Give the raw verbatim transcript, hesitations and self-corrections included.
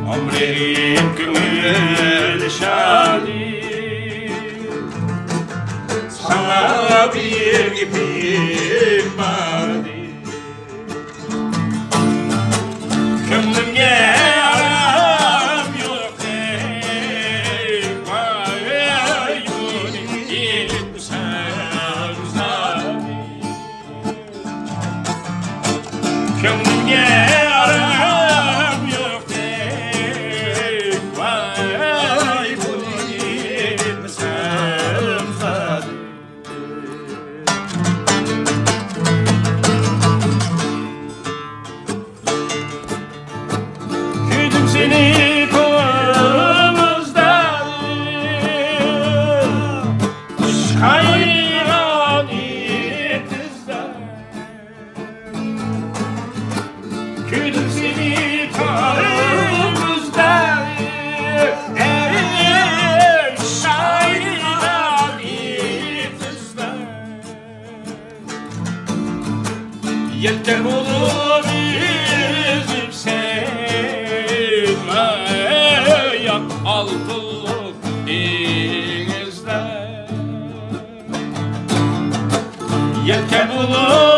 ئامرېيىم كۆڭۈل شادى، ساڭا بىر گېپىم بار. كۆڭلۈمگە ئارام يوق، ۋاي، بۇنى ئېيتسام زادى. كۆڭلۈمگە ئارام يوق، ۋاي، بۇنى ئېيتسام زادى. كۆردۈم سېنى تومۇزدا، قۇش قايرىغان ئېتىزدا. كۆردۈم سېنى تومۇزدا، قۇش قايرىغان ئېتىزدا. يەتكەن بولۇپ ئۈزۈپ سەن، ئاي، ئالتۇنلۇق دېڭىزدا. يەتكەن بولۇپ